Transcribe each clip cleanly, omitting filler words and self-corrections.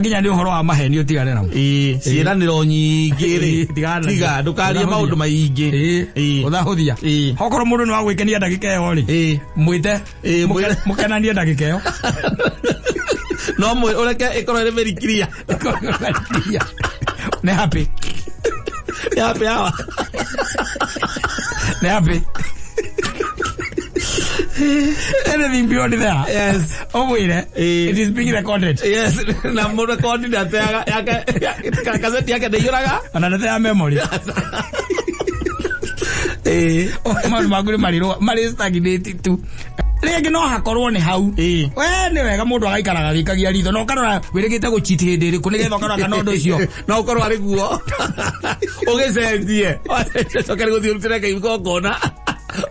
Nginya nĩ ũhoro wa maheni ũtigane namo. Ĩĩ, ciĩranĩro nyingĩ rĩ. Ĩĩ, tigana nacio. Tiga, ndũkarie maũndũ maingĩ. Ĩĩ, Ĩĩ. ũthahũthia. Ĩĩ. Okorwo mũndũ nĩ wa gwĩkenia ndagĩka ĩyo rĩ, Ĩĩ. mwĩte Ĩĩ, mwĩre. mũkenanie ndagĩka ĩyo. No ũreke ĩkorwo ĩrĩ very clear. Nĩ happy. Nĩ happy hour. Nĩ happy. Anything beyond there. Yes. Ũmwĩre. Ĩĩ. It is being recorded. Yes, na mũrekondi ndateaga yake kaseti yake ndaiyũraga. Ona ndateaga memory. Ĩĩ. Maũndũ maku nĩ marĩ marĩ stagnate tu. Rĩngĩ no hakorwo nĩ hau. Ĩĩ. We nĩ wega mũndũ agaikaraga agĩikagia ritho na ũkarora wĩrĩgĩte gũchiti hĩndĩ ĩrĩkũ nĩgetha ũkarora kana ũndũ ũcio No ũkorwo arĩ guo. Ũgĩcenjie. Coke nĩ gũthiĩ ũrutĩre Ngai igongona.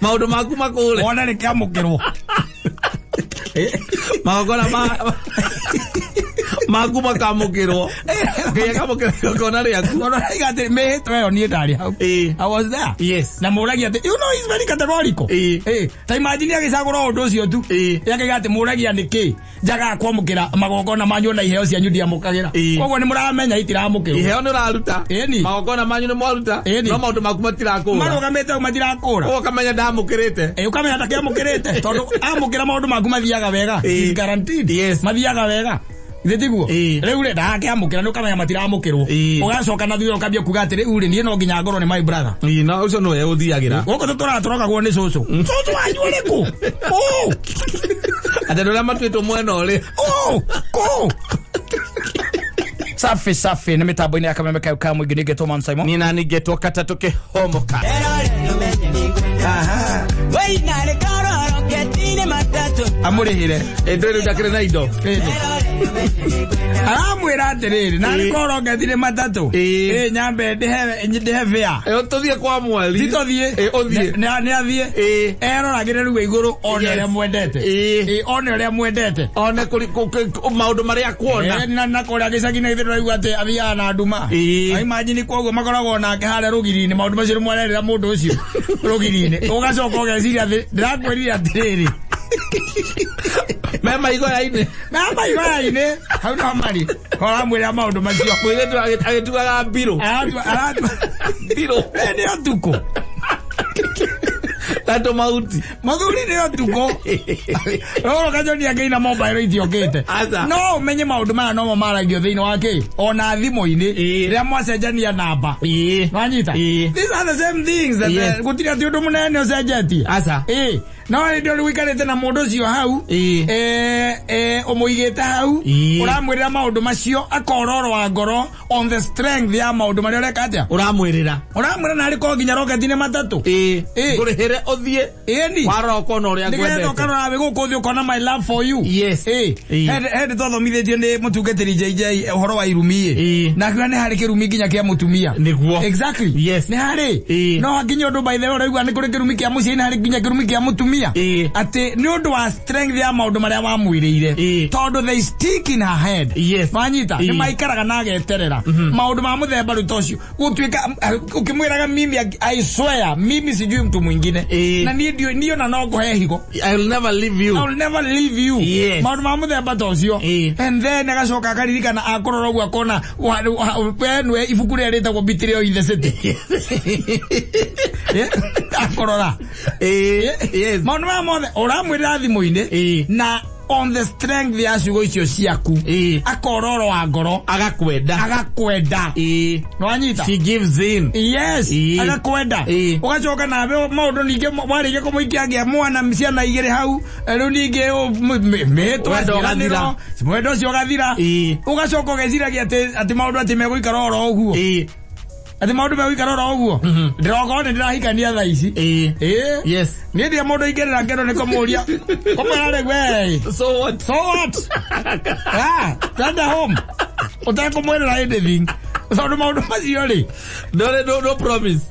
Maũndũ maku makũre. wone rĩkĩamũkĩrwo. Magongona ma maku makamũkĩrwo. Ngai akamũkĩra igongona rĩaku. Tondũ araiga atĩ mĩhĩtwa ĩyo niĩ ndarĩ hau. Ĩĩ. I was there. Yes. Na mũragia atĩ you know he's very categorical. Ĩĩ. Ĩĩ. Ta imagine agĩcagũra ũndũ ũcio tu. Ĩĩ. Akaiga atĩ mũragia nĩkĩ njagaga kwamũkĩra magongona manyu na iheo cianyu ndiamũkagĩra. Ĩĩ. Koguo nĩ mũramenya itiramũkĩrwo. Iheo nĩ ũraruta. Ĩni. Magongona manyu nĩ mwaruta. Ĩni. No maũndũ maku matirakũra. Marũgamĩte hau matirakũra. Ũguo ũkamenya ndamũkĩrĩte. Ĩ, ũkamenya ndakĩamũkĩrĩte tondũ amũkĩra maũndũ maku mathiaga wega. Ĩĩ. Is guaranteed. Yes. Mathiaga wega. Githĩ tiguo? Ĩĩ. Rĩu rĩ ndakĩamũkĩra nĩ ũkamenya matiramũkĩrwo. Ĩĩ. Ũgacoka na thutha ũkambia kuga atĩ rĩu rĩ niĩ no nginya ngorwo nĩ my brother. Ĩĩ, na ũcio nĩwe ũthiagĩra. Gũkũ tũtũraga tũrogagwo nĩ cũcũ. Cũcũ wanyu ũrĩkũ? Ũ! Atĩ andũ arĩa matuĩtwo mwena ũrĩa. Ũ! Kũ? Safi safi nĩ mĩtambo-inĩ ya kameme kayo ka mũingĩ nĩngetwo Man Simon. Niĩ nani ngetwo katatũ kĩhomoka. Amũrĩhĩre. Ĩndũ rĩu ndakĩrĩ na indo. Aramwĩra atĩrĩrĩ na nĩ korongethire matatũ. Ĩĩ. Ĩ nyambe ndĩhe ndĩhe fare. Ĩ, tũthiĩ kwa mweri. Ti tũthiĩ. Ĩ, ũthiĩ. Nĩ athiĩ. Ĩĩ. Eroragĩre rĩu igũrũ one Yes. ũrĩa mwendete. Ĩĩ. Ĩ, one ũrĩa mwendete. One maũndũ marĩa kuona. Eh, na kũrĩa gĩcagi na ithuĩ tũraigua atĩ athiaga na nduma. Ĩĩ. Na imagine koguo makoragwo nake harĩa rũgiri-inĩ maũndũ macio nĩmo arerĩra mũndũ ũcio rũgiri-inĩ. Ũgacoka ũgeciria atĩ ndĩrakwĩrire atĩrĩrĩ. Me maigoya-inĩ. Na maigoya-inĩ hau no marĩ. Ũramwĩra maũndũ macio. Mũirĩtu agĩtuaga mbirũ. Aratua aratua. Mbirũ. Eh, nĩ ũtukũ. Na tũmahuti. Mũthuri nĩ ũtukũ. Rũrũ kanyoni akĩina mobile itiokĩte. Aca. No ũmenye maũndũ maya nomo maragio thĩinĩ wa kĩ ona thimũ-inĩ Ĩĩ. rĩrĩa mwacenjania namba. Ĩĩ. Wanyita? Ĩĩ. These are the same things that Yes. gũtirĩ atĩ ũndũ mũnene ũcenjetie. Aca. Ĩĩ. No hĩndĩ ĩyo ũikarĩte na mũndũ ũcio hau. Ĩĩ. Ũmũigĩte hau. Ĩĩ. Ũramwĩrĩra maũndũ macio akororo wa ngoro on the strength ya maũndũ marĩa ũreka atĩa. Ũramwĩrĩra. Ũramwĩra narĩ korwo nginya roketi-inĩ matatũ. Ĩĩ. Ĩĩ. Ngũrĩhĩre ũthiĩ. Ĩni. Warora ũkona ũrĩa Nĩgetha ngwendete. ũkarora wĩ gũkũ thĩ ũkona my love for you. Yes. Ĩĩ. Ĩĩ. Hĩndĩ twathomithĩtio nĩ mũtungatĩri JJ ũhoro wa irumi ĩ. Ĩĩ. Na akiuga nĩ harĩ kĩrumi nginya kĩa mũtumia. Nĩguo. Exactly. Yes. Nĩ harĩ. Ĩĩ. No hakinya ũndũ by the way ũraigua nĩ kũrĩ kĩrumi kĩa mũciĩ nĩ harĩ nginya kĩrumi kĩa mũtumia. Ĩĩ. Atĩ nĩ ũndũ wa strength ya maũndũ marĩa wamwĩrĩire. Ĩĩ. Tondũ they stick in her head. Yes. Wanyita? Nĩ Ĩĩ. maikaraga na ageterera. Maũndũ ma mũthemba rĩu ta ũcio. Gũtuĩka ũkĩmwĩraga mimi I swear mimi sijui mtu mwingine. Ĩĩ. Na niĩ ndiũĩ niĩ ona no ngũhe higo. I will never leave you. I will never leave you. Yes. Maũndũ ma mũthemba ta ũcio. Ĩĩ. And then agacoka akaririkana akũrora ũguo akona we nĩwe ibuku rĩrĩa rĩtagwo Betrayal in the City. Akũrora. Ĩĩ. Yes. Maũndũ maya mothe ũramwĩrĩra thimũ-inĩ Ĩĩ. na on the strength ya ciugo icio ciaku Ĩĩ. akororo wa ngoro Agakwenda. agakwenda. Ĩĩ. Nĩwanyita? She gives in. Yes, Ĩĩ. agakwenda. Ĩĩ. Ũgacoka nawe maũndũ ningĩ warĩkia kũmũikia agĩa mwana ciana igĩrĩ hau rĩu ningĩ mĩhĩtwa Wendo ciĩranĩro, ũgathira. mwendo ũcio ũgathira. Ĩĩ. Ũgacoka ũgeciragia atĩ maũndũ atĩ megũikara oro ũguo. Ĩĩ. Atĩ maũndũ megũikara oro ũguo. Ndĩrokorwo nĩ ndĩrahikania thaa ici. Ĩĩ. Ĩĩ. Yes. Niĩ ndirĩ mũndũ ingĩrĩra ngero nĩ kũmũria. Kũmwĩra rĩu we. So what? So what? Ah, twende home. Ũtekũmwĩrĩra anything. Tondũ maũndũ macio rĩ. No, no, no promise.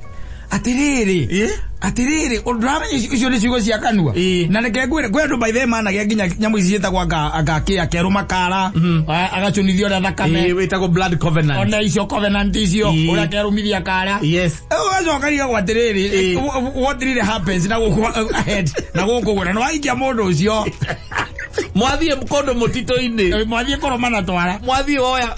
Atĩrĩrĩ. Ĩĩ. Atĩrĩrĩ, ũndũramenya icio nĩ ciugo cia kanua. Ĩĩ. Na reke ngwĩre, kwĩ andũ by the way managĩa nginya nyamũ ici ciĩtagwo anga kĩ akerũ makara, agacũnithia ũrĩa thakame. Ĩĩ, wĩtagwo blood covenant. Ona icio covenant icio, Ĩĩ. ũrĩa akerũmithia kara. Yes. Ũgacoka rigagwo atĩrĩrĩ, Ĩĩ. what really happens na gũkũ ahead, na gũkũ gwena, nĩ waikia mũndũ ũcio. Mwathiĩ kũndũ mũtitũ-inĩ. Mwathiĩ kũrũmana twara. Mwathiĩ woya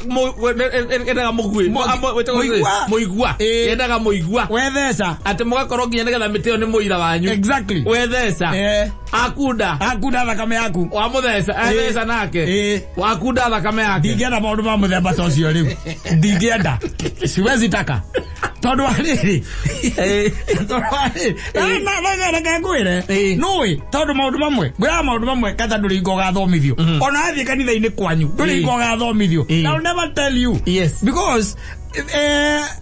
endaga mũguĩ. Wĩtagwo kĩ? Mũigua. Mũigua. Ĩĩ. Yendaga mũigua. Wetheca. Atĩ mũgakorwo nginya nĩgetha mĩtĩ ĩyo nĩ mũira wanyu. Exactly. Wetheca. Eh. Akunda. Akunda thakame yaku. Wamũtheca. Etheca nake. Ĩĩ. Wakunda thakame yake. Ndingĩenda maũndũ ma mũthemba ta ũcio rĩu. Ndingĩenda. Siwezi taka. Tondũ wa rĩrĩ. Tondũ wa rĩrĩ. Na reke ngwĩre. Ĩĩ. Nũĩ tondũ maũndũ mamwe. Ngwĩraga maũndũ mamwe kata ndũrĩ hingo ũgathomithio. Ona wathiĩ kanitha-inĩ kwanyu ndũrĩ Ĩĩ. hingo ũgathomithio. Ĩĩ. I'll never tell you. Yes. Because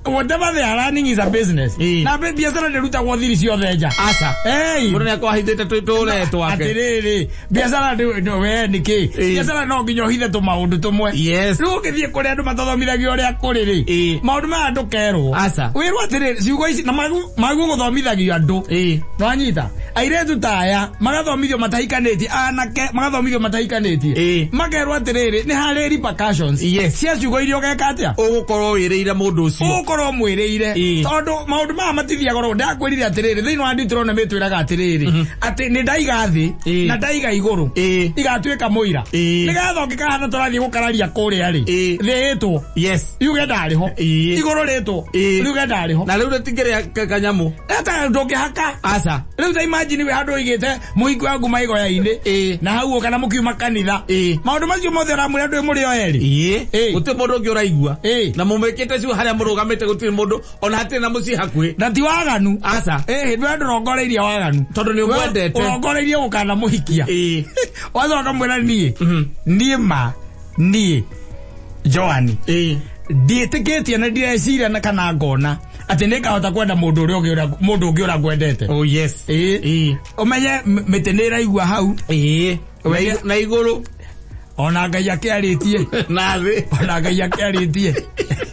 whatever they are running is a business. Ĩĩ. Na biacara ndĩrutagwo thiri ciothe nja. Aca. Hey. Mũndũ nĩakorwo ahithĩte tũre twake. Atĩrĩrĩ, biacara we nĩkĩ? Ĩĩ. Biacara no nginya ũhithe tũmaũndũ tũmwe. Yes. Rĩu ũngĩthiĩ kũrĩa andũ matathomithagio ũrĩa kũrĩ rĩ, Ĩĩ. maũndũ maya ndũkerwo. Aca. Wĩrwo atĩrĩrĩ, ciugo ici na magu gũthomithagio andũ. Ĩĩ. Nĩwanyita? Airĩtu ta aya magathomithio matahikanĩtie, anake magathomithio matahikanĩtie. Ĩĩ. Makerwo atĩrĩrĩ, nĩ harĩ repercussions Yes. cia ciugo iria ũgeka atĩa? Ũgũkorwo wĩrĩire mũndũ ũcio. Ũgũkorwo mwĩrĩire. Ĩĩ. Tondũ maũndũ maya matithiaga oro ndakwĩrire atĩrĩrĩ, thĩinĩ wa Deuteronomy ĩtwĩraga atĩrĩrĩ, atĩ nĩ ndaiga thĩ Ĩĩ. na ndaiga igũrũ Ĩĩ. igatuĩka mũira. Ĩĩ. Nĩgetha ũngĩkahana tũrathiĩ gũkararia kũrĩa rĩ, Ĩĩ. thĩ ĩtwo Yes. yuge ndarĩ ho, Ĩĩ. igũrũ rĩtwo Ĩĩ. riuge ndarĩ ho. Na rĩu rĩtingĩrĩa kanyamũ. Ata ndũngĩhaka. Aca. Rĩu ta imagine wĩ handũ ũigĩte mũhiki waku maigoya-inĩ Ĩĩ. na hau kana mũkiuma kanitha. Ĩĩ. Maũndũ macio mothe ũramwĩra ndwĩ mũrĩ o erĩ. Ĩĩ. Ĩĩ. Gũtirĩ mũndũ ũngĩ ũraigua. Ĩĩ. Na mũmĩkĩte cio harĩa mũrũgamĩte gũtirĩ mũndũ ona hatirĩ na mũciĩ hakuhĩ. Na ti waganu. Aca. Ĩĩ ndwe ndũrongoreirie waganu. Tondũ nĩ ũmwendete. Ũrongoreirie gũkana mũhikia. Ĩĩ. Wacoka ũkamwĩra niĩ. Niĩ ma niĩ Joani Ĩĩ. ndiĩtĩkĩtie na ndireciria na kana ngona atĩ nĩngahota kwenda mũndũ ũrĩa ũngĩ mũndũ ũngĩ ũrĩa ngwendete. Oh yes. Ĩĩ. Ĩĩ. Ũmenye mĩtĩ nĩ ĩraigua hau. Ĩĩ. Ũmenye- Na igũrũ. Ona Ngai akĩarĩtie. Na thĩ. Ona Ngai akĩarĩtie.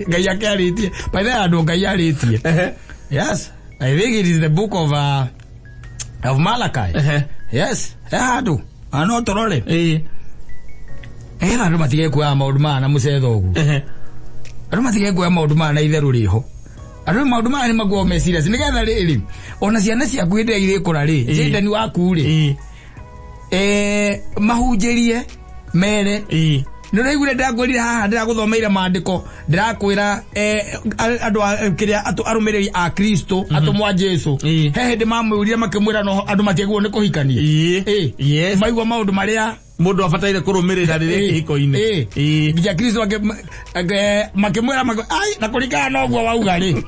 Ngai akĩarĩtie. By the way, andũ Ngai arĩtie. Ehe. Yes. I think it is the book of Malachi. Ehe. Yes. He handũ. No tũrore. Ĩĩ. Nĩgetha andũ matige kuoya maũndũ maya na mũcetho ũguo. Ehe. Andũ matige kuoya maũndũ maya na itherũ rĩho. Andũ maũndũ maya nĩ makuo me serious. Nĩgetha rĩrĩ, ona ciana ciaku hĩndĩ ĩrĩa irĩkũra rĩ, Ĩĩ. Jayden waku rĩ, Ĩĩ. mahunjĩrie mere Ĩĩ. nĩ ũraiguire ndĩrakwĩrire haha ndĩragũthomeire maandĩko ndĩrakwĩra andũ kĩrĩa arũmĩrĩri a Kristo atũmwo a Jesu Ĩĩ. he hĩndĩ mamwĩrire makĩmwĩra no andũ matiagĩrĩirwo nĩ kũhikania. Ĩĩ. Ĩĩ. Yes. Maigua maũndũ marĩa Mũndũ abataire kũrũmĩrĩra rĩrĩa Ĩĩ. kĩhiko-inĩ. Ĩĩ. Ĩĩ. Nginya Kristo makĩmwĩra ai na kũringana na ũguo wauga rĩ.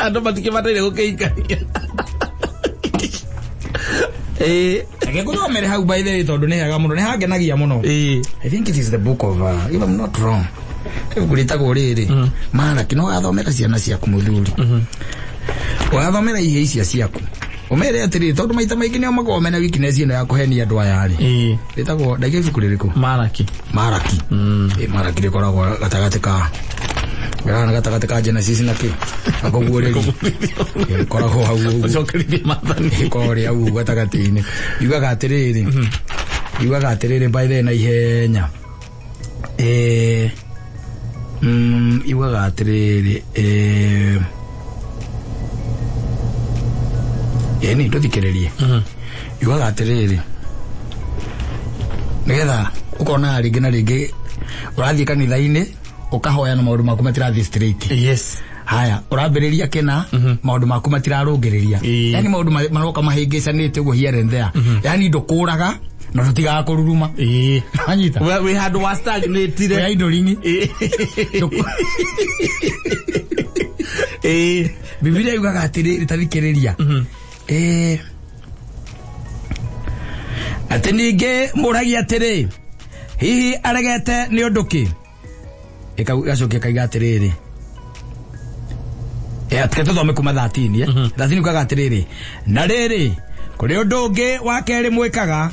Andũ matikĩbataire gũkĩhikania. Ĩĩ. Reke ngũthomere hau by the way tondũ nĩ hega mũno nĩ hangenagia mũno. Ĩĩ. I think it is the book of if I'm not wrong. Ibuku rĩtagwo rĩrĩ Malaki no ũgathomera ciana ciaku mũthuri. Ũgathomera ihĩĩ icio ciaku. Ũmere atĩrĩrĩ tondũ maita maingĩ nĩo makoragwo mena weakness ĩno ya kũhenia andũ aya rĩ. Ĩĩ. Rĩtagwo ndaiga ibuku rĩrĩkũ? Malaki. Malaki. Ĩĩ Malaki rĩkoragwo gatagatĩ ka gana gatagatĩ ka Genesis na kĩ? Na kũguũrĩrio. Rĩkoragwo hau ũguo. Ũcokerithie maathani. Rĩkoragwo rĩ hau gatagatĩ-inĩ. Yugaga atĩrĩrĩ. Yugaga atĩrĩrĩ by the way na ihenya. Yugaga atĩrĩrĩ ĩni ndũthikĩrĩrie. Yugaga atĩrĩrĩ nĩgetha ũkona rĩngĩ na rĩngĩ ũrathiĩ kanitha-inĩ ũkahoya na maũndũ maku matirathiĩ straight. Yes. Haya ũrambĩrĩria kĩna maũndũ maku matirarũngĩrĩria. Ĩĩ. Yani maũndũ maroka mahĩngĩcanĩte ũguo here and there. Yani ndũkũraga na ndũtigaga kũruruma. Ĩĩ. Wanyita? Wĩ handũ wa stagnatire. Wĩ idling. Ĩĩ. Ĩĩ. Bibilia yugaga atĩrĩrĩ ta thikĩrĩria. Atĩ ningĩ mũragia atĩrĩ hihi aregete nĩ ũndũ kĩ? Ĩgacokia kaiga atĩrĩrĩ reke tũthome kuma 13 13 yugaga atĩrĩrĩ na rĩrĩ kũrĩ ũndũ ũngĩ wa kerĩ mwĩkaga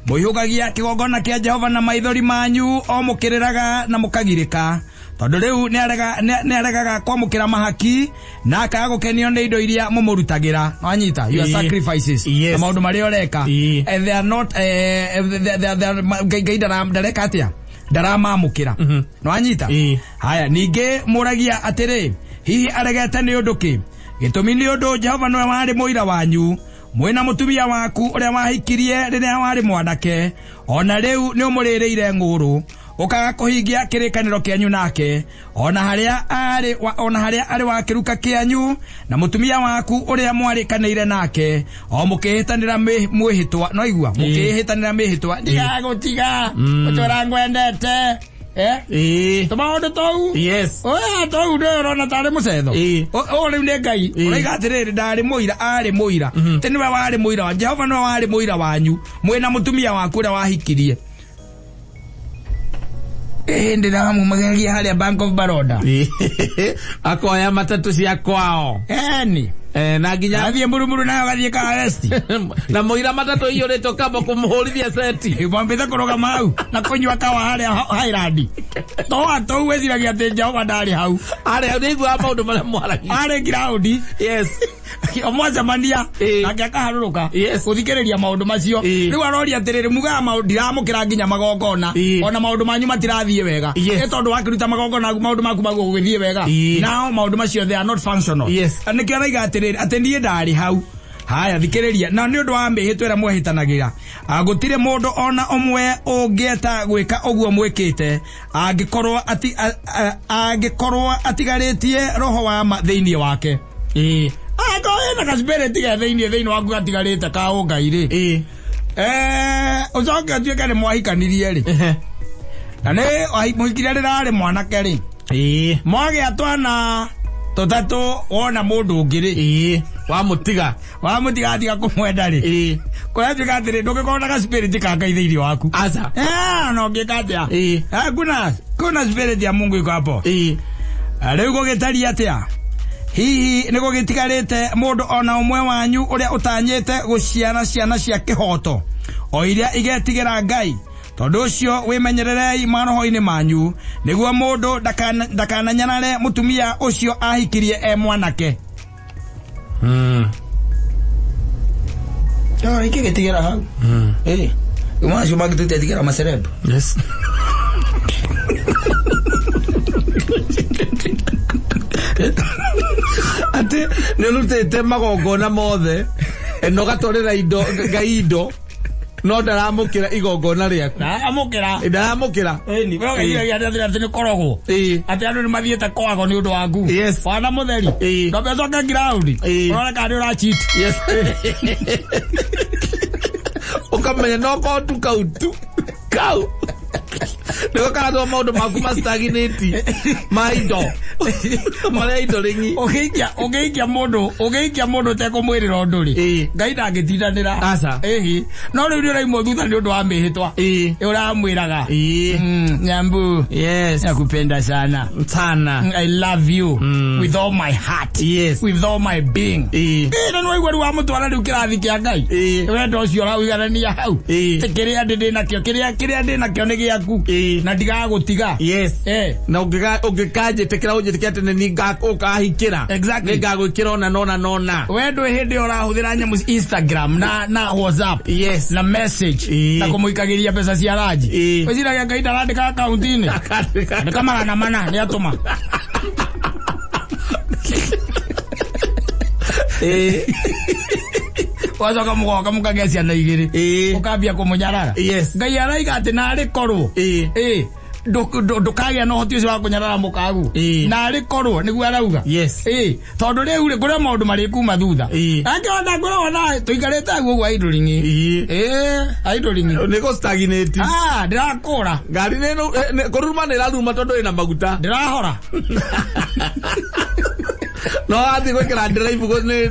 mũihũgagia kĩgongona kĩa Jehova na maithori manyu o mũkĩrĩraga na mũkagirĩka tondũ rĩu nĩaregaga kwamũkĩra mahaki na akaga gũkenio nĩ indo iria mũmũrutagĩra. Wanyita? Your Ĩĩ. sacrifices Yes. na maũndũ marĩa ũreka. Ĩĩ. They are not they are Ngai ndareka atĩa ndaramamũkĩra. Nĩwanyita? Ĩĩ. Haya ningĩ mũragia atĩrĩ hihi aregete nĩ ũndũ kĩ? Gĩtũmi nĩ ũndũ Jehova nĩwe warĩ mũira wanyu Mwĩna mũtumia waku ũrĩa wahikirie rĩrĩa warĩ mwanake, ona rĩu nĩ ũmũrĩrĩire ng'ũrũ, ũkaga kũhingia kĩrĩkanĩro kĩanyu nake, ona harĩa arĩ wa, ona harĩa arĩ wa kĩruka kĩanyu na mũtumia waku ũrĩa mwarĩkanĩire nake, o mũkĩhĩtanĩra mwĩhĩtwa, no igua mũkĩhĩtanĩra mĩhĩtwa, ndigagũtiga ũtũra ngwendete, eh? Ĩĩ. Tũmaũndũ tũu. Yes. Oya tũu ndĩ ũrona tarĩ mũcetho. Ĩĩ. Ũũ rĩu nĩ Ngai. Ĩĩ. Ũraiga atĩrĩrĩ, ndarĩ mũira, arĩ mũira. Atĩ nĩwe warĩ mũira wa Jehova, nĩwe warĩ mũira wanyu mwĩna mũtumia waku ũrĩa wahikirie. Ĩĩ, ndĩramumagĩria harĩa Bank of Baroda. Ĩĩ. Akoya matatũ cia kwao. Eni. Eh, na nginya Athiĩ mburumuru nayo gathiĩ ka West. Na mũira matatũ iyũrĩtwo kamba kũmũhũrithia seti. Mwambĩte kũrũgama hau na kũnyua kawa harĩa Highland. Toa tũu wĩciragia atĩ Jehova ndarĩ hau. Arĩa nĩiguaga maũndũ marĩa mwaragia. Arĩ ground. Yes. Omwacemania Ĩĩ. nake akaharũrũka Yes. gũthikĩrĩria maũndũ macio. Ĩĩ. Rĩu aroria atĩrĩrĩ, mugaga maũndũ ndiramũkĩra nginya magongona, Ĩĩ. ona maũndũ manyu matirathiĩ wega. Yes. Ĩ tondũ wakĩruta magongona maũndũ maku maguo gũgĩthiĩ wega. Ĩĩ. Nao maũndũ macio they are not functional. Yes. Na nĩkĩo araiga atĩrĩrĩ, atĩ niĩ ndarĩ hau. Haya, thikĩrĩria, na nĩ ũndũ wa mĩhĩtwa ĩrĩa mwehĩtanagĩra, gũtirĩ mũndũ ona ũmwe ũngĩeta gwĩka ũguo mwĩkĩte, angĩkorwo ati, angĩkorwo atigarĩtie roho wa ma thĩinĩ wake. Ĩĩ. Angĩkorwo wĩna gaspirit ge thĩinĩ waku gatigarĩte ka ũngai rĩ, Ĩĩ. Ũcoke ũtuĩke nĩ mwahikanirie rĩ, Ehe. na nĩ mũhikire rĩrarĩ mwanake rĩ, Ĩĩ. mwagĩa twana tũtatũ, wona mũndũ ũngĩ rĩ, Ĩĩ. Wamũtiga. Wamũtiga, atiga kũmwenda rĩ, Ĩĩ. kũratuĩka atĩrĩ, ndũngĩkorwo na gaspirit ka Ngai thĩinĩ waku. Aca. Eh, na ũngĩka atĩa? Ĩĩ. Eh, kuna spirit ya Mungu iko hapo. Ĩĩ. Rĩu gũgĩtariĩ atĩa? Hihi nĩ gũgĩtigarĩte mũndũ ona ũmwe wanyu ũrĩa ũtanyĩte gũciara ciana cia kĩhoto, o iria igetigĩra Ngai? Tondũ ũcio wĩmenyererei maroho-inĩ manyu, nĩguo mũndũ ndakananyarare mũtumia ũcio ahikirie e mwanake. No, ikĩgĩtigĩra hau. Ĩ, macio mangĩtũtetigĩra maceleb. Yes. Atĩ nĩ ũrutĩte magongona mothe na ũgatwarĩra indo Ngai indo, no ndaramũkĩra igongona rĩaku. Amũkĩra. Ndaramũkĩra. Ĩni, we ũgeciragia atĩ nĩ korogwo. Ĩĩ. Atĩ andũ nĩ mathiĩte kwago nĩ ũndũ waku. Yes. Wana mũtheri. Ĩĩ. Ndambe ũcoke ground. Ĩĩ. Ũrore kana nĩ ũra cheat. Yes, ũkamenya no kontu kau tu kau nĩko karatũma maũndũ maku mastaginĩti ma indo marĩa indo rĩng'i. Ũngĩikia mũndũ ũtekũmwĩrĩra ũndũ rĩ, Ĩĩ. Ngai ndangĩtindanĩra. Aca. Ĩhi, no rĩu nĩ ũraimwo thutha nĩ ũndũ wa mĩhĩtwa Ĩĩ. ũramwĩraga. Ĩĩ. Nyambu, Yes. nakupenda sana. Sana. I love you with all my heart, Yes. with all my being. Ĩĩ. Ĩ, na nĩwaigua rĩu wamũtwara rĩu kĩrathi kĩa Ngai. Ĩĩ. Wendo ũcio ũrauiganania hau. Ĩĩ. Atĩ kĩrĩa ndĩ nakĩo, kĩrĩa ndĩ nakĩo nĩ gĩaku Ĩĩ. na ndigagũtiga. Yes. Eh. Na ũngĩkanjĩtĩkĩra, ũnjĩtĩkĩra atĩ nĩ niĩ ũkahikĩra, Exactly. nĩ ngagwĩkĩra ona nona nona. We ndwĩ hĩndĩ ĩyo ũrahũthĩra nyamũ Instagram na WhatsApp Yes. na message Ĩĩ. na kũmũikagĩria mbeca cia ranji. Ĩĩ. Wĩciragia Ngai ndarandĩka akaunti-inĩ? Andĩka 400 nĩ atũma. Ĩĩ. Wacoka mũgoka mũkagĩa ciana igĩrĩ, Ĩĩ. ũkambia kũmũnyarara. Yes. Ngai araiga atĩ narĩ korwo Ĩĩ. ĩ ndũkagĩa na ũhoti ũcio wa kũnyarara mũkagu. Ĩĩ. Narĩ korwo nĩguo arauga. Yes. Ĩ, tondũ rĩu rĩ, kũrĩa maũndũ marĩ kuma thutha. Ĩĩ. Angĩona ngoragwo na tũikarĩte hau ũguo idling. Ĩĩ. Ĩ, idling. Nĩ gũstaginĩti. Ah, ndĩrakũra. Ngari nĩ kũruruma nĩ ĩraruruma tondũ ĩna maguta. Ndĩrahora. No athiĩ gwĩkĩra drive nĩ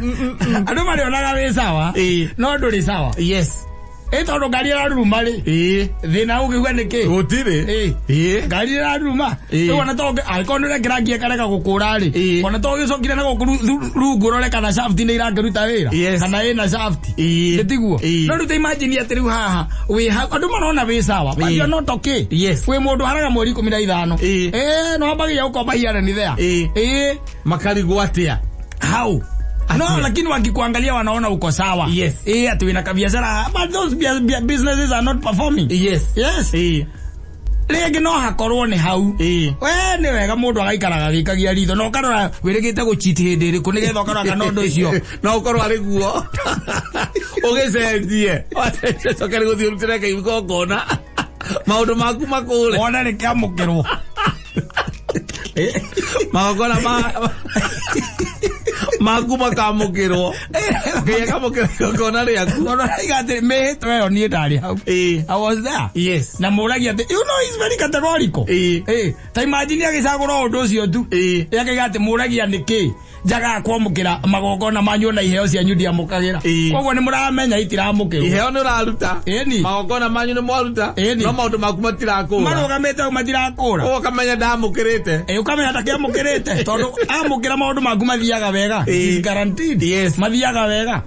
Andũ marĩonaga wĩ sawa, Ĩĩ. no ndũrĩ sawa. Yes. Ĩ, tondũ ngari ĩraruruma rĩ, Ĩĩ. thĩna ũngĩuga nĩ kĩ? Gũtirĩ. Ĩĩ. Ĩĩ. Ngari ĩraruruma. Ĩĩ. Rĩu ona to angĩkorwo nĩ ũrekĩra ngia ĩkarega gũkũra rĩ, Ĩĩ. ona to ũgĩcokire na gũkũ rungu ũrore kana shaft nĩ irakĩruta wĩra, Yes. kana ĩna shaft. Ĩĩ. Nĩ tiguo? Ĩĩ. No rĩu ta imagine atĩ rĩu haha wĩ hau andũ marona wĩ sawa, but Ĩĩ. you are not okay. Yes. Wĩ mũndũ haraga mweri 15. Ĩĩ. Ĩĩ, no wambagia gũkomba here and there. Ĩĩ. Ĩĩ. Makarigwo atĩa. How no, Atĩa? lakini wakikuangalia wanaona uko sawa. Yes. Eh, ati wina kabiashara, but those businesses are not performing. Yes. Yes. Ĩĩ. Rĩngĩ no hakorwo nĩ hau. Ĩĩ. We nĩ wega mũndũ agaikaraga agĩikagia ritho na ũkarora wĩrĩgĩte gũchiti hĩndĩ ĩrĩkũ, nĩgetha ũkarora kana ũndũ ũcio no ũkorwo arĩ guo. Ũgĩcenjie. Wacenjia coke nĩ gũthiĩ ũrutĩre Ngai igongona. Maũndũ maku makũre. Wone nĩ kĩamũkĩrwo. Magongona maku makamũkĩrwo. Ngai akamũkĩra igongona rĩaku. Tondũ araiga atĩ mĩhĩtwa ĩyo niĩ ndarĩ hau. I was there. Na mũragia atĩ, you know he's very categorical. Ta imagine agĩcagũra ũndũ ũcio tu. Akaiga atĩ mũragia nĩkĩ njagaga kwamũkĩra magongona manyu na iheo cianyu ndiamũkagĩra. Koguo nĩ mũramenya itiramũkĩrwo. Iheo nĩ ũraruta. Ĩni. Magongona manyu nĩ mwaruta. Ĩni. No maũndũ maku matirakũra. Marũgamĩte hau matirakũra. Ũguo ũkamenya ndamũkĩrĩte. Ĩ, ũkamenya ndakĩamũkĩrĩte tondũ amũkĩra maũndũ maku mathiaga wega. It's guaranteed. Mathiaga wega.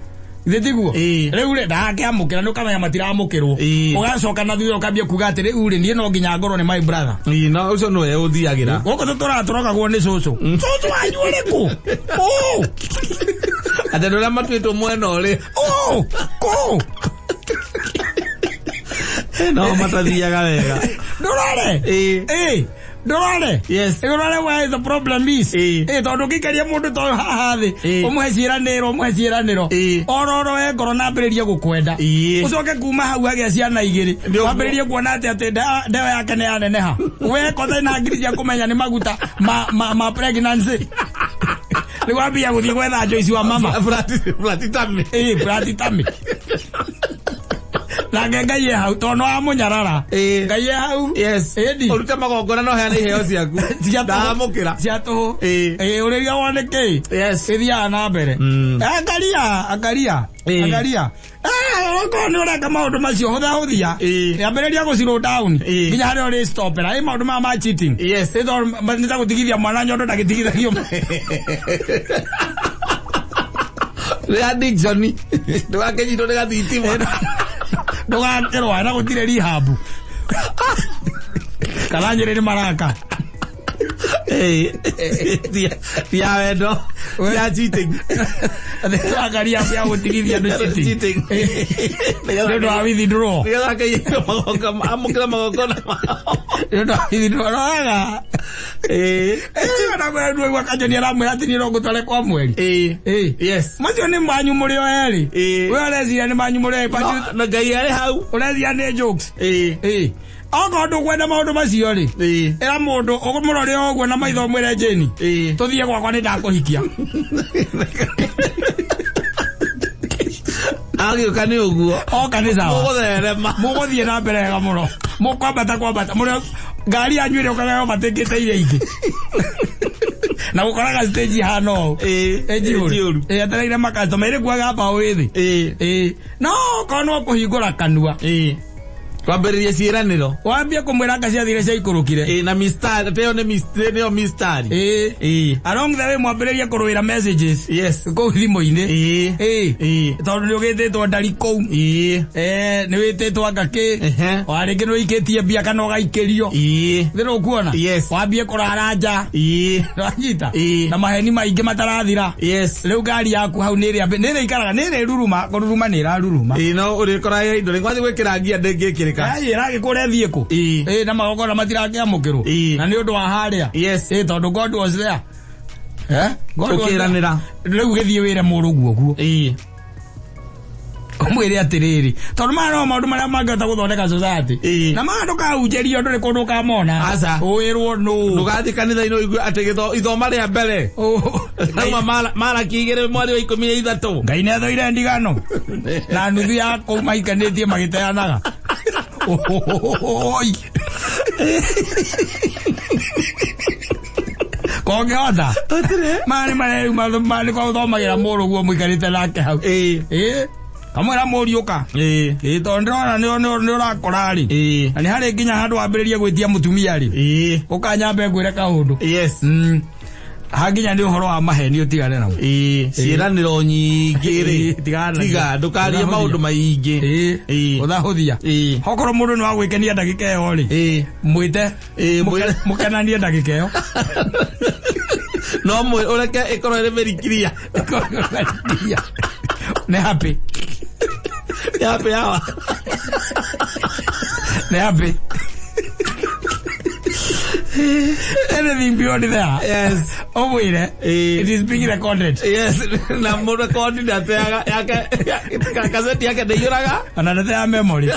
Githĩ tiguo? Rĩu rĩ ndakĩamũkĩra nĩ ũkamenya matiramũkĩrwo. Ũgacoka na thutha ũkambia kuga atĩ rĩu rĩ niĩ no nginya ngorwo nĩ my brother. Ĩĩ, no ũcio nĩwe ũthiagĩra. Gũkũ tũtũratũrogagwo nĩ cũcũ. Cũcũ wanyu ũrĩkũ? Ũ! Atĩ andũ arĩa matuĩtwo mwena ũrĩ. Ũ! Kũ? No matathiaga wega. Ndũrore? Ĩ, ndũrore? Yes. Ndũrore where the problem is? Ĩ, tondũ ũngĩikaria mũndũ ta ũyũ haha thĩ, ũmũhe ciĩranĩro, ũmũhe ciĩranĩro. Ororo we ngoro na ambĩrĩrie gũkwenda. Ũcoke kuma hau agĩa ciana igĩrĩ. Wambĩrĩrie kuona atĩ atĩ ndeo yake nĩ yaneneha. We kothe na ngiri cia kũmenya nĩ maguta ma pregnancy. Rĩu wambia gũthiĩ gwetha Joyce wa mama. Flatitami. Ĩ, flatitami. Nake Ngai e hau tondũ nĩ wamũnyarara. Ngai e hau. Yes. Ĩni. Ũrute magongona no heane iheo ciaku. Cia tũhũ. Ndamũkĩra. Cia tũhũ. Ĩ, ũrĩria wone kĩ. Yes. Ĩthiaga na mbere. Angaria, angaria. Angaria. Okorwo nĩ ũreka maũndũ macio hũthahũthia. Ambĩrĩria gũ slow down. Nginya harĩa ũrĩ stopera. Ĩ maũndũ maya ma cheating. Yes. Ĩ tondũ nĩ ta gũtigithia mwana nyondo ndagĩtigithagio. Nĩ addiction. Ndũgakĩnyitwo nĩ gathitima. Ndũgakĩrwara na gũtirĩ rehab. Kana Nyĩrĩ nĩ maraka. Ti ya wendo. Ti ya cheating. Angaria ya gũtigithia andũ cheating. Cheating. Nĩ ũndũ wa withdraw. Nĩgetha akĩiyũria magongona, amũkĩre magongona mao. Nĩ ũndũ wa withdraw. Roraga. Ona ndũigua Kanjoni aramwĩra atĩ niĩ no ngũtware kwa mweri. Yes. Macio nĩ manyu mũrĩ o erĩ. We ũreciria nĩ manyu mũrĩ o erĩ, but No, na Ngai arĩ hau. ũreciria nĩ jokes. Okorwo ndũkwenda maũndũ macio rĩ, ĩra mũndũ ũmũrore o ũguo na maitho ũmwĩre Jane, tũthiĩ gwakwa nĩ ndakũhikia. Agĩũka nĩ ũguo. Oka nĩ sawa. Mũgũtherema. Mũgũthiĩ na mbere wega mũno. Mũkwambata kwambata. Mũrĩ ngari yanyu ĩrĩa ũkaga yobatĩkĩte iria ingĩ. Na gũkoraga stage ihana ũũ. Ĩ njihũru. Ĩ etereire makastoma ĩrĩ kuaga mbaũ ĩ thĩ. Ĩ. No okorwo no kũhingũra kanua. Kwambĩrĩria ciĩranĩro. Wambie kũmwĩra anga ciathire ciaikũrũkire. Ĩ, na mistari, ĩyo nĩ nĩyo mistari. Along the way mwambĩrĩrie kũrũĩra messages. Yes. Kũu thimũ-inĩ. Tondũ nĩ ũgĩtĩtwo ndari kũu. Nĩ wĩtĩtwo anga kĩ. O rĩngĩ nĩ ũikĩtie mbia kana ũgaikĩrio. Thĩ nĩ ũkuona? Yes. Wambie kũrara nja. Nĩwanyita? Na maheni maingĩ matarathira. Yes. Rĩu ngari yaku hau nĩ ĩrĩa nĩ ĩrĩikaraga nĩ ĩrĩruruma kũruruma nĩ ĩraruruma. Ĩ, no ũrĩkora ya indo rĩngĩ wathiĩ gwĩkĩra ngia ndĩngĩkĩrĩka. Ai, ĩragĩkũra ĩthiĩ kũ? Ĩ, na magongona matirakĩamũkĩrwo. Na nĩ ũndũ wa harĩa. Yes. Ĩ, tondũ God was there. God was there. Ũkĩranĩra. Rĩu gĩthiĩ wĩre mũrũguo ũguo. Ũmwĩre atĩrĩrĩ, tondũ maya no maũndũ marĩa mangĩhota gũthondeka society. Na maya ndũkahunjĩrio ndũrĩ kũndũ ũkamona. Aca. Ũwĩrwo nũ. Ndũgathiĩ kanitha-inĩ ũigue atĩ ithoma rĩa mbere. Rauma maraki igĩrĩ mweri wa 13. Ngai nĩ athũire ndigano. Na nuthu ya kũu maikanĩtie magĩteanaga. Oi. Kongĩhota. Maya nĩ marĩa rĩu nĩ kwa gũthomagĩra mũrũguo mũikarĩte nake hau. Kamwĩra mũriũka. Ĩ, tondũ ndĩrona nĩ ũrakũra rĩ. Na nĩ harĩ nginya handũ wambĩrĩrie gwĩtia mũtumia rĩ. Ũkanyambe ngwĩre kaũndũ. Yes. Hanginya nĩ ũhoro wa maheni ũtigane namo. Ciĩranĩro nyingĩ rĩ. Tigana nacio. Tiga, ndũkarie maũndũ maingĩ. Ũthahũthia. Okorwo mũndũ nĩ wa gwĩkenia ndagĩka ĩyo rĩ. Mwĩte. Mũkenanie ndagĩka ĩyo. No ũreke ĩkorwo ĩrĩ very clear. Nĩ happy. Nĩ happy hour. Nĩ happy. Anything beyond there, ũmwĩre it is being recorded. Yes, na mũrekondi ndateaga yake, kaseti yake ndĩiyũraga. Ona ndateaga memory.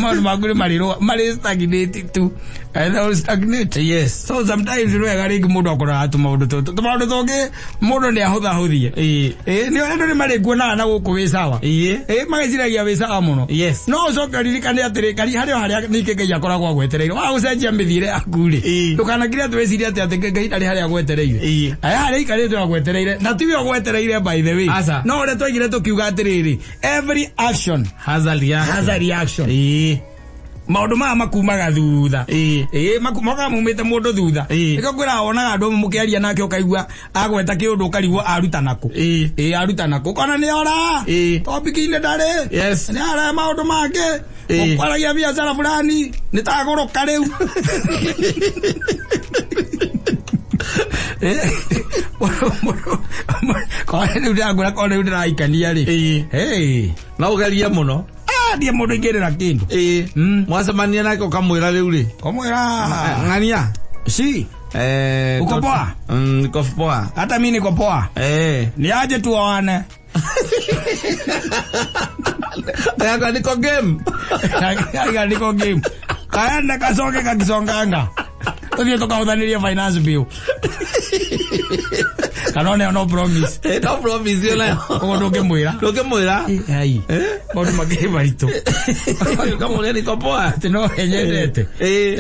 Maũndũ maku nĩ marĩ marĩ stagnate tu. And they will stagnate. Yes. So sometimes nĩ wega rĩngĩ mũndũ akoraga tũmaũndũ tũtũ, tũmaũndũ tũngĩ mũndũ nĩ ahũthahũthie. Ĩĩ, nĩ andũ nĩ marĩkuonaga na gũkũ wĩ sawa. Ĩĩ, mageciragia wĩ sawa mũno. No ũcoke ũririkane atĩrĩ, kari harĩ o harĩa ningĩ Ngai akoragwo agwetereire. Waga gũcenjia mĩthiĩre yaku rĩ, ndũkanakire atĩ wĩcirie atĩ atĩ Ngai ndarĩ harĩa agwetereire. Aya harĩa aikarĩte agwetereire, na tiwe ũgwetereire, by the way. Aca. No ũrĩa twaigire tũkiuga atĩrĩrĩ, every action Has a reaction. has a reaction. Maũndũ maya makumaga thutha. Ĩĩ, mokaga maumĩte mũndũ thutha. Nĩkĩo ngwĩraga wonaga andũ amwe mũkĩaria nake ũkaigua agweta kĩũndũ ũkarigwo aruta nakũ. Ĩĩ, aruta nakũ, ũkona nĩ ora topic-inĩ ndarĩ. Nĩ ara maũndũ mangĩ. Ũkwaragia biacara fulani nĩ tagũrũka rĩu. Korwo rĩu ndĩrakwĩra, korwo rĩu ndĩraikania rĩ. Hey. No ũgerie mũno. Ah, ndiĩ mũndũ ingĩrĩra kĩndũ. Mwacemania nake ũkamwĩra rĩu rĩ, Kũmwĩra ng'ania. Si Uko poa? Niko poa. Hata mi niko poa. Ni aje tuoane? Yako niko game. Aiga niko game. Kaenda kacoke kakiconganga. Tuthiĩ tũkahũthanĩrie finance bill. Kana one no promise. No promise yo nayo. Ũguo ndũngĩmwĩra. Ndũngĩmwĩra. Ai. Maũndũ makĩrĩ maritũ. Ũkamũria niko poa. Atĩ no nyendete.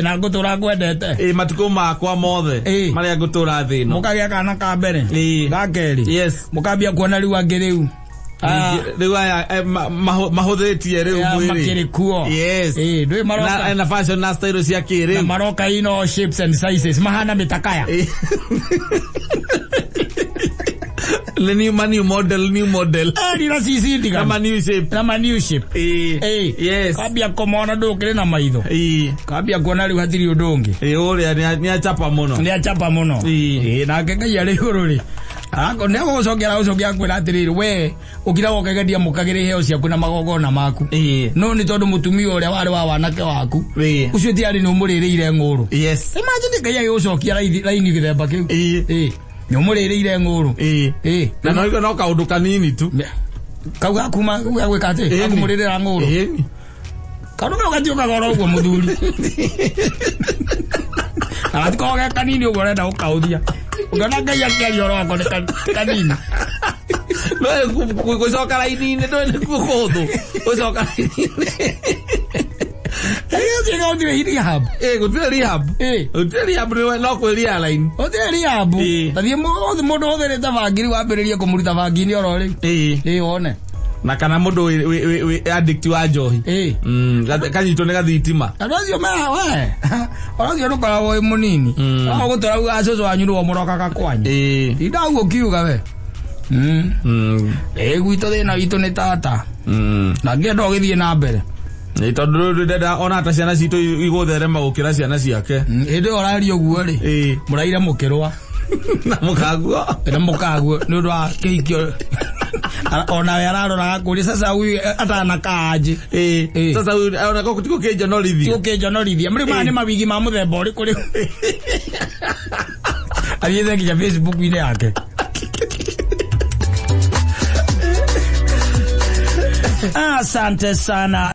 Na ngũtũra ngwendete. Matukũ makwa mothe marĩa ngũtũra thĩ ĩno. Mũkagĩa kana ka mbere. Ga kerĩ. Mũkambia kuona rĩu angĩ rĩu. Ah, Rĩu aya mahũthĩtie rĩu ya mwĩrĩ. makĩrĩ kuo. Ndũĩ maroka. Na fashion na style cia Na kĩrĩu. maroka in all shapes and sizes, mahana mĩtakaya. Nĩ new ma new model, new model. Eri na cici Na ndiganu. ma new shape. Na ma new shape. Kambia kũmona ndũkĩrĩ na maitho. Kambia kuona rĩu hatirĩ ũndũ ũngĩ. Ũrĩa nĩ achapa mũno. Nĩ achapa mũno. Nake Ngai arĩ igũrũ rĩ, nĩ agũgũcokera gũcokia akwĩra atĩrĩrĩ, we ũkiraga ũkegeria mũkagĩra iheo ciaku na magongona maku. No nĩ tondũ mũtumia ũrĩa warĩ wa wanake waku ũcio ti arĩ nĩ ũmũrĩrĩire ng'ũrũ. Imagine Ngai agĩgũcokia raini gĩthemba kĩu. Nĩ ũmũrĩrĩire ng'ũrũ. Na no no kaũndũ kanini tu. Kau gakuma gagwĩka atĩ gakũmũrĩrĩra ng'ũrũ. Kaũndũ kau gatiũkaga oro ũguo mũthuri. Na gatikoragwo ge kanini ũguo ũrenda gũkaũthia. Ũngĩona Ngai akĩaria ũhoro wako nĩ kanini. No gũcoka raini-inĩ ndũĩ nĩkuo kũhũthũ. Gũcoka raini-inĩ. Ũcio gũtirĩ rehab. Gũtirĩ rehab. Gũtirĩ rehab, no kwĩ realign. Gũtirĩ rehab. Tathiĩ mũndũ ũhũthĩrĩte bangiri wambĩrĩrie kũmũruta bangi-inĩ oro rĩu. Wone. Na kana mũndũ wĩ addict wa njohi. Kanyitwo nĩ gathitima. Andũ acio we. Andũ acio ndũkoragwo wĩ mũnini. No gũtũra cũcũ wanyu nĩwe mũrokaga kwanyu. Tinda ũguo ũkiuga we. Gwitũ thĩna witũ nĩ tata. Na ngĩenda ũgĩthiĩ na mbere. Nĩ tondũ rĩu ndenda ona ta ciana citũ igũtherema gũkĩra ciana ciake. Hĩndĩ ĩyo ũraria ũguo rĩ, mũraire mũkĩrũa. Na mũkaguo. Na mũkaguo nĩ ũndũ wa kĩhikio. Onawe ararora akũria sasa huyu atanakaa aje. Sasa huyu ona ko ti gũkĩnjonorithia. Ti gũkĩnjonorithia. Mũrĩ maya nĩ mawigi ma mũthemba ũrĩkũ rĩu? Athiĩte nginya Facebook-inĩ yake. Asante sana.